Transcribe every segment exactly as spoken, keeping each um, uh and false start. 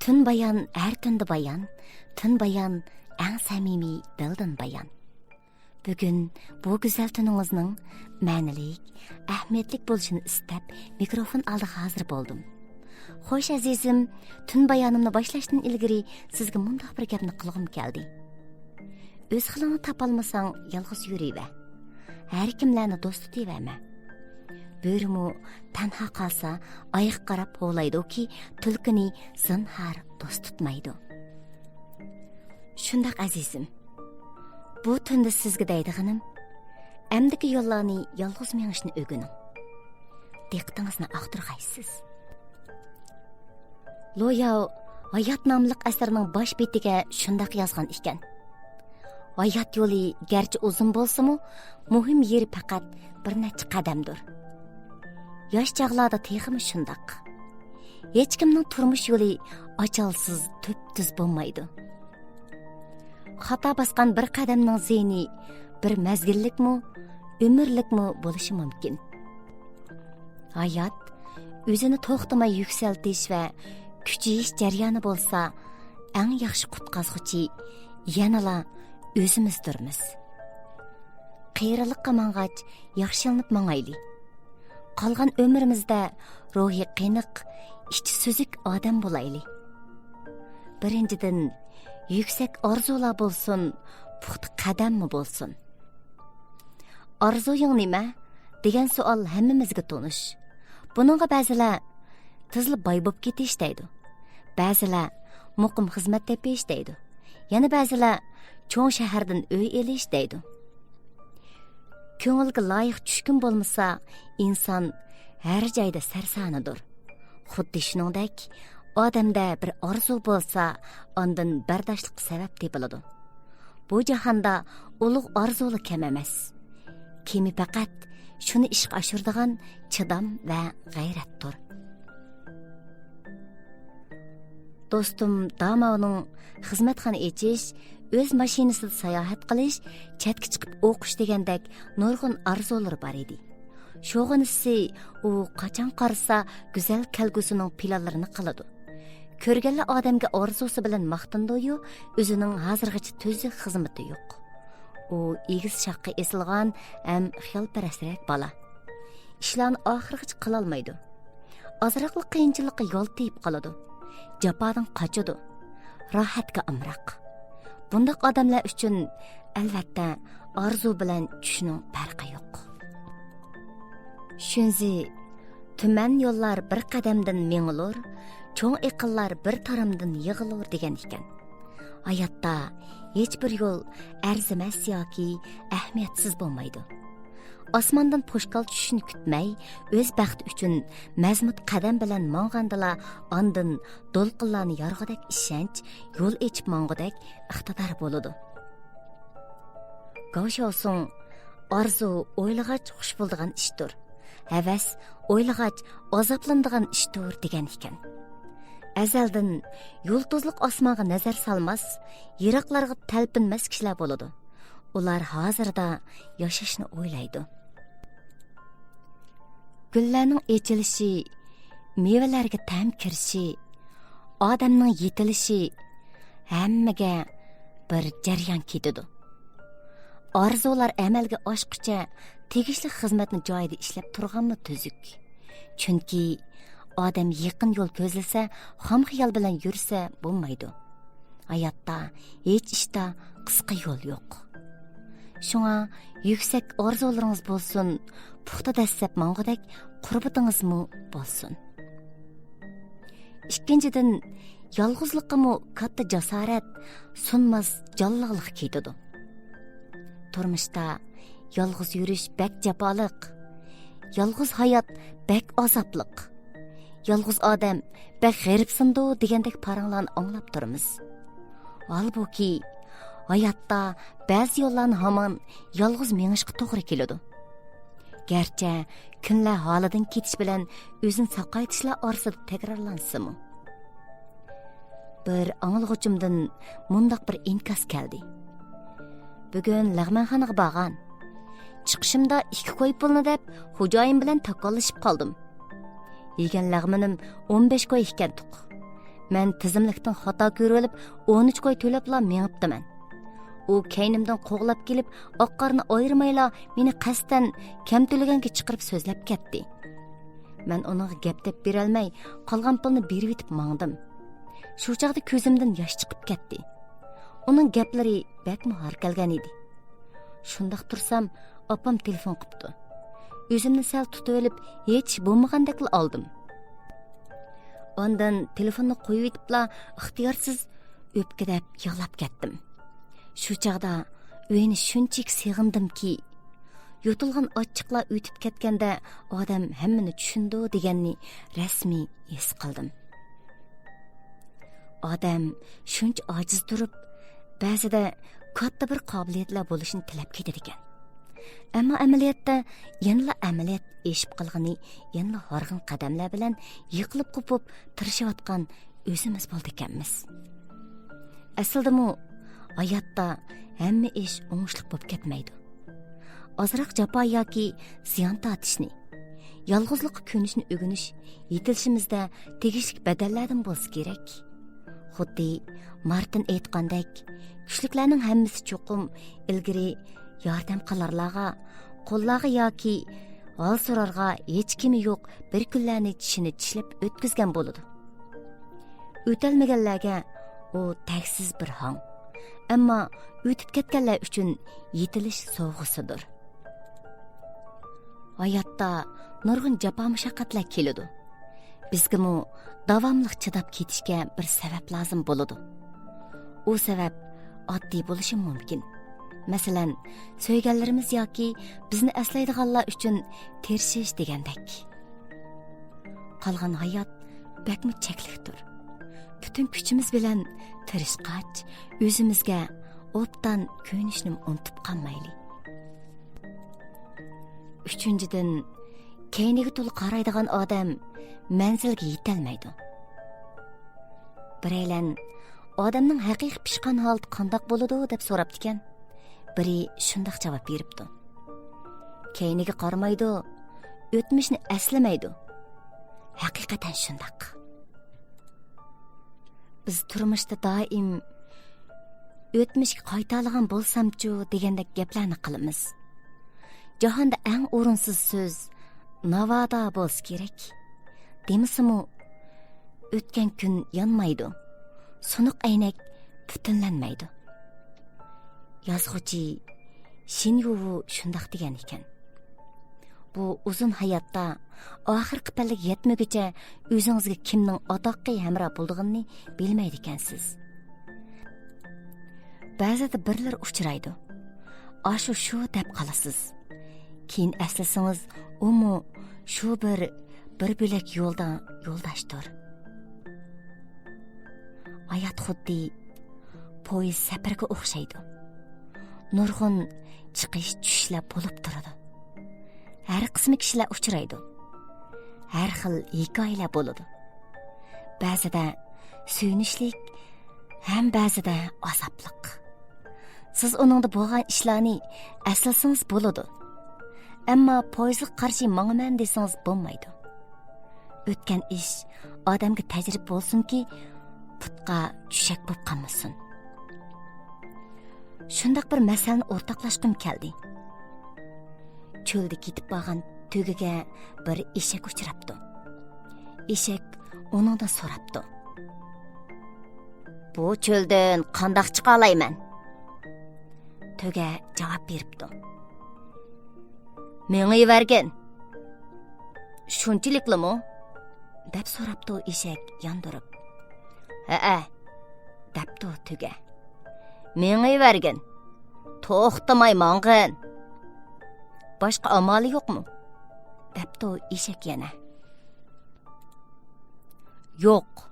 تۈن بايان ھەر تۈندە بايان، تۈن بايان ئەڭ سەمىمىي دىلدىن بايان. بۈگۈن بۇ گۈزەل تۈنىڭىزنىڭ مەنىلىك، ئەھمىيەتلىك بولۇشىنى ئىستەپ، مىكروفون ئالدىغا ھازىر بولدۇم. خوش، ئەزىزىم، تۈن بايانىمنى باشلاشتىن ئىلگىرى سىزگە مۇنداق بىر گەپنى قىلغۇم كەلدى. ئۆز خىلىڭنى تاپالمىساڭ، يالغۇز يۈرۈۋەر. ھەر كىملەرنى دوست تۇتۇۋەرمە. بۆرىمۇ تەنھا قالسا، ئايىغىغا قاراپ ھوۋلايدۇكى، تۈلكىنى زىنھار دوست تۇتمايدۇ. شۇنداق، ئەزىزىم. بۇ تۈندە سىزگە دەيدىغىنىم، ئەمدىكى يوللارنى يالغۇز مېڭىشنى ئۆگىنىڭ. دىققىتىڭىزنى ئاقتۇرغايسىز. لوياۋ ھايات ناملىق ئەسىرىنىڭ باش بېتىگە شۇنداق يازغان ئىكەن. ھايات يولى گەرچە ئۇزۇن بولسىمۇ، مۇھىم يېرى پەقەت بىر نەچچە قەدەمدۇر. ياش چاغلاردا تېخىمۇ شۇنداق. ھېچكىمنىڭ تۇرمۇش يولى ئاچالسىز تۈپتۈز بولمايدۇ. خاتا باسقان بىر قەدەمنىڭ زىيىنى بىر مەزگىللىكمۇ، ئۆمۈرلۈكمۇ بولۇشى مۇمكىن. ھايات ئۆزىنى توختىماي يۈكسەلتىش ۋە كۈچىيىش جەريانى بولسا، ئەڭ ياخشى قۇتقازغۇچى يەنىلا ئۆزىمىزدۇرمىز. قېرىلىققا ماڭغاچ، ياخشىلىنىپ ماڭايلى. قالغان ئۆمرىمىزدە روھى قېنىق، ئىچى سۈزۈك ئادەم بولايلى. بىرىنچىدىن، يۈكسەك ئارزۇلار بولسۇن، پۇختا قەدەممۇ بولسۇن. «ئارزۇيۇڭ نېمە؟» دېگەن سوئال ھەممىمىزگە تونۇش. بۇنىڭغا بەزىلەر «تېزلا باي بولۇپ كېتىش» دەيدۇ. بەزىلەر «مۇقىم خىزمەت تېپىش» دەيدۇ. يەنە بەزىلەر «چوڭ شەھەردىن ئۆي ئېلىش» دەيدۇ. كۆڭۈلگە لايىق چۈشكۈن بولمىسا، ئىنسان ھەر جايدا سەرسانىدۇر. خۇددى شۇنىڭدەك، ئادەمدە بىر ئارزۇ بولسا، ئاندىن بەرداشلىققا سەۋەب تېپىلىدۇ. بۇ جاھاندا ئۇلۇغ ئارزۇلا كەم ئەمەس. كېمى پەقەت شۇنى ئىشقا ئاشۇرىدىغان چىدام ۋە غەيرەتتۇر. دوستۇم داماۋنىڭ خىزمەتخانا ئېچىش، ئۆز ماشىنىسىدا ساياھەت قىلىش، چەتكە چىقىپ ئوقۇش دېگەندەك نۇرغۇن ئارزۇلىرى بار ئىدى. شۇغىنىسى ئۇ قاچان قارىسا گۈزەل كەلگۈسىنىڭ پىلانلىرىنى قىلىدۇ. كۆرگەنلا ئادەمگە ئارزۇسى بىلەن ماختىنىدۇ-يۇ، ئۆزىنىڭ ھازىرغىچە تۈزۈك خىزمىتى يوق. ئۇ ئېگىز شاخقا ئېسىلغان ھەم خىيالپەرەسرەك بالا. ئىشلارنى ئاخىرغىچە قىلالمايدۇ. ئازراقلا قىيىنچىلىققا يالتىيىپ قالىدۇ. جاپادىن قاچىدۇ. راھەتكە ئامراق. بۇنداق ئادەملەر ئۈچۈن، ئەلۋەتتە، ئارزۇ بىلەن چۈشنىڭ پەرقى يوق. شۈنزى: «تۈمەن يوللار بىر قەدەمدىن مېڭىلۇر، چوڭ ئېقىنلار بىر تارامدىن يىغىلۇر» دېگەن ئىكەن. ھاياتتا ھېچبىر يول ئەرزىمەس ياكى ئەھمىيەتسىز بولمايدۇ. ئاسماندىن پوشكال چۈشۈشىنى كۈتمەي، ئۆز بەختى ئۈچۈن مەزمۇت قەدەم بىلەن ماڭغاندىلا، ئاندىن دولقۇنلارنى يارغۇدەك ئىشەنچ، يول ئېچىپ ماڭغۇدەك ئىقتىدار بولىدۇ. گاۋ شياۋسۇڭ: «ئارزۇ ئويلىغاچ خۇش بولىدىغان ئىشتۇر، ھەۋەس ئويلىغاچ ئازابلىنىدىغان ئىشتۇر» دېگەن ئىكەن. ئەزەلدىن يۇلتۇزلۇق ئاسمانغا نەزەر سالماس، يىراقلارغا تەلپۈنمەس كىشىلەر بولىدۇ. ئۇلار ھازىردا ياشاشنى ئويلايدۇ. گۈللەرنىڭ ئېچىلىشى، مېۋىلەرگە تەم كىرىشى، ئادەمنىڭ يېتىلىشى، ھەممىگە بىر جەريان كېتىدۇ. ئارزۇلار ئەمەلگە ئاشقۇچە، تېگىشلىك خىزمەتنى جايىدا ئىشلەپ تۇرغانمۇ تۈزۈك. چۈنكى ئادەم يېقىن يول كۆزلىسە، خام خىيال بىلەن يۈرسە بولمايدۇ. ھاياتتا ھېچ ئىشتا قىسقا يول يوق. شۇڭا يۈكسەك ئارزۇلىرىڭىز بولسۇن، پۇختا دەسسەپ ماڭغۇدەك قۇربىتىڭىزمۇ بولسۇن. ئىككىنچىدىن، يالغۇزلۇققىمۇ كاتتا جاسارەت، سۇنماس جانلىقلىق كېتىدۇ. تۇرمۇشتا يالغۇز يۈرۈش بەك جاپالىق، يالغۇز ھايات بەك ئازابلىق، يالغۇز ئادەم بەك غېرىبسىنىدۇ دېگەندەك پاراڭلارنى ئاڭلاپ تۇرىمىز. ھالبۇكى، ھاياتتا بەزى يوللارنى ھامان يالغۇز مېڭىشقا توغرا كېلىدۇ. گەرچە كۈنلەر ھالىدىن كېتىش بىلەن ئۆزىنى ساقايتىشلار ئارىسىدا تەكرارلانسىمۇ. بىر ئاڭلىغۇچىمدىن مۇنداق بىر ئىنكاس كەلدى: «بۈگۈن لەغمەنخانىغا بارغان. چىقىشىمدا ئىككى كوي پۇلنى دەپ، خوجايىن بىلەن تاكاللىشىپ قالدىم. يېگەن لەغمىنىم ئون بەش كوي ئىكەنتۇق. مەن تىزىملىكتىن خاتا كۆرۈۋېلىپ، ئون ئۈچ كوي تۆلەپلا مېڭىپتىمەن. ئۇ كەينىمدىن قوغلاپ كېلىپ، ئاق-قارىنى ئايرىمايلا مېنى قەستەن كەم تۆلىگەنگە چىقىرىپ سۆزلەپ كەتتى. مەن ئۇنىڭغا گەپ دەپ بېرەلمەي، قالغان پۇلنى بېرىۋېتىپ ماڭدىم. شۇ چاغدا كۆزۈمدىن ياش چىقىپ كەتتى. ئۇنىڭ گەپلىرى بەكمۇ ھار كەلگەن ئىدى. شۇنداق تۇرسام، ئاپام تېلېفون قىپتۇ. ئۆزۈمنى سەل تۇتۇۋېلىپ، ھېچ ئىش بولمىغاندەكلا ئالدىم. ئاندىن تېلېفوننى قويۇۋېتىپلا، ئىختىيارسىز ئۆپكىدەپ يىغلاپ كەتتىم. شۇ چاغدا ئۆينى شۇنچىلىك سېغىندىمكى، يۇتۇلغان ئاچچىقلار ئۆتۈپ كەتكەندە، ئادەم ھەممىنى چۈشىنىدۇ دېگەننى رەسمىي ھېس قىلدىم. ئادەم شۇنچە ئاجىز تۇرۇپ، بەزىدە كاتتا بىر قابىلىيەتلەر بولۇشنى تىلەپ كېتىدىكەن. ئەمما ئەمەلىيەتتە يەنىلا ئەمەلىيەت ئېشىپ قالغىنى، يەنىلا ھارغىن قەدەملەر بىلەن يىقىلىپ قوپۇپ تىرىشىۋاتقان ئۆزىمىز بولىدىكەنمىز. ئەسلىدىمۇ ھاياتتا ھەممە ئىش ئوڭۇشلۇق بولۇپ كەتمەيدۇ. ئازراق جاپا ياكى زىيان تارتىشنى، يالغۇزلۇققا كۆنۈشنى ئۆگىنىش يېتىلىشىمىزدە تېگىشلىك بەدەللەردىن بولسا كېرەك. خۇددى مارتىن ئېيتقاندەك، كۈچلۈكلەرنىڭ ھەممىسى چوقۇم ئىلگىرى ياردەم قىلارلارغا، قۇللارغا ياكى ھال سورارغا ھېچكىمى يوق بىر كۈنلەرنى چىشىنى چىشلەپ ئۆتكۈزگەن بولىدۇ. ئۆتەلمىگەنلەرگە ئۇ تەگسىز بىر ھاڭ، ئەمما ئۆتۈپ كەتكەنلەر ئۈچۈن يېتىلىش سوۋغىسىدۇر. ھاياتتا نۇرغۇن جاپا-مۇشەققەتلەر كېلىدۇ. بىزگىمۇ داۋاملىق چىداپ كېتىشكە بىر سەۋەب لازىم بولىدۇ. ئۇ سەۋەب ئاددىي بولۇشى مۇمكىن. مەسىلەن، سۆيگەنلىرىمىز ياكى بىزنى ئەسلەيدىغانلار ئۈچۈن تىرىشىش دېگەندەك. قالغان ھايات بەكمۇ چەكلىكتۇر. پۈتۈن كۈچىمىز بىلەن تىرىشقاچ، ئۆزىمىزگە ئوبدان كۆيۈنۈشنىمۇ ئۇنتۇپ قالمايلى. ئۈچىنچىدىن، كەينىگە تولا قارايدىغان ئادەم مەنزىلگە يېتەلمەيدۇ. بىرەيلەن، «ئادەمنىڭ ھەقىقىي پىشقان ھالىتى قانداق بولىدۇ؟» دەپ سوراپتىكەن. بىرى شۇنداق جاۋاب بېرىپتۇ: «كەينىگە قارىمايدۇ، ئۆتمۈشنى ئەسلىمەيدۇ.» ھەقىقەتەن شۇنداق. بىز تۇرمۇشتا دائىم «ئۆتمۈشكە قايتالىغان بولسامچۇ» دېگەندەك گەپلەرنى قىلىمىز. جاھاندا ئەڭ ئورۇنسىز سۆز «ناۋادا» بولسا كېرەك. دېمىسىمۇ، ئۆتكەن كۈن يانمايدۇ، سۇنۇق ئەينەك پۈتۈنلەنمەيدۇ. يازغۇچى شىن يۇۋۇ شۇنداق دېگەن ئىكەن. بۇ ئۇزۇن ھاياتتا ئاخىرقى پەللىگە يەتمىگۈچە ئۆزىڭىزگە كىمنىڭ ئاتاققى ھەمراھ بولىدىغىنىنى بىلمەيدىكەنسىز. بەزىدە بىرلىرى ئۇچرايدۇ. ئاشۇ شۇ دەپ قالىسىز. كېيىن ئەسلىسىڭىز، ئۇمۇ شۇ بىر، بىر بۆلەك يولدا يولداشتۇر. ھايات خۇددى پويىز سەپىرىگە ئوخشايدۇ. نۇرغۇن چىقىش چۈشۈشلەر بولۇپ تۇرىدۇ. ھەر قىسمى كىشىلەر ئۇچرايدۇ. ھەر خىل ھېكايىلەر بولىدۇ. بەزىدە سۆيۈنۈشلۈك، ھەم بەزىدە ئازابلىق. سىز ئۇنىڭدا بولغان ئىشلارنى ئەسلىسىڭىز بولىدۇ. ئەمما پويىزغا قارشى ماڭىمەن دېسىڭىز بولمايدۇ. ئۆتكەن ئىش ئادەمگە تەجرىبە بولسۇنكى، پۇتقا چۈشەك بولۇپ قالمىسۇن. شۇنداق بىر مەسىلىنى ئورتاقلاشقۇم كەلدى. چۆلدە كېتىپ بارغان تۆگىگە بىر ئېشەك ئۇچراپتۇ. ئېشەك ئۇنىڭدىن سوراپتۇ: «بۇ چۆلدىن قانداق چىقالايمەن؟» تۆگە جاۋاب بېرىپتۇ: «مېڭىۋەرگىن.» «شۇنچىلىكلىمۇ؟» دەپ سوراپتۇ ئېشەك ياندۇرۇپ. «ھەئە،» دەپتۇ تۆگە. «مېڭىۋەرگىن. توختىماي ماڭغىن. باشقا ئامالى يوقمۇ؟» دەپتۇ ئېشەك يەنە. «يوق،»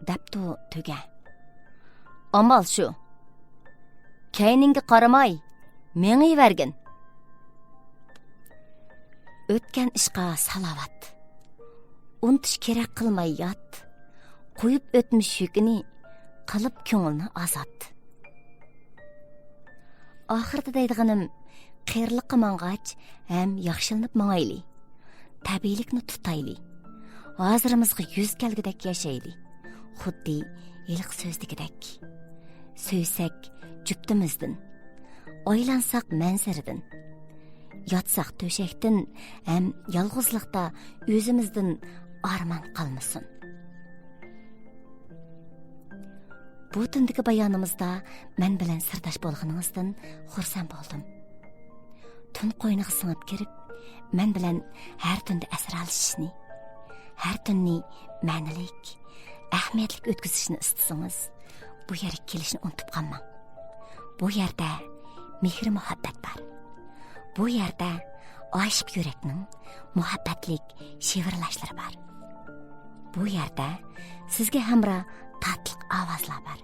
دەپتۇ تۆگە. «ئامال شۇ. كەينىڭگە قارىماي، مېڭىۋەرگىن.» ئۆتكەن ئىشقا سالاۋات. ئۇنتۇش كېرەك قىلماي يات. قويۇپ ئۆتمۈش يۈكىنى، قىلىپ كۆڭۈلنى ئازاد. ئاخىرىدا دەيدىغىنىم، قېرىلىققا ماڭغاچ ھەم ياخشىلىنىپ ماڭايلى. تەبىئىيلىكنى تۇتايلى. ھازىرىمىزغا يۈز كەلگۈدەك ياشايلى. خۇددى ھېلىقى سۆزدىكىدەك. سۆيسەك جۈپتىمىزدىن، ئايلانساق مەنزىرىدىن، ياتساق تۆشەكتىن ھەم يالغۇزلۇقتا ئۆزىمىزدىن ئارمان قالمىسۇن. بۇ تۈندىكى بايانىمىزدا مەن بىلەن سىرداش بولغىنىڭىزدىن خۇرسەن بولدۇم. تۈن قوينىغا سىڭىپ كىرىپ، مەن بىلەن ھەر تۈندە ئەسرالىشىشنى، ھەر تۈننى مەنىلىك، ئەھمىيەتلىك ئۆتكۈزۈشنى ئىستىسىڭىز، بۇ يەرگە كېلىشنى ئۇنتۇپ قالماڭ. بۇ يەردە مېھىر-مۇھەببەت بار. بۇ يەردە ئاشىق يۈرەكنىڭ مۇھەببەتلىك شىۋىرلاشلىرى بار. بۇ يەردە سىزگە ھەمراھ تاتلىق ئاۋازلار بار.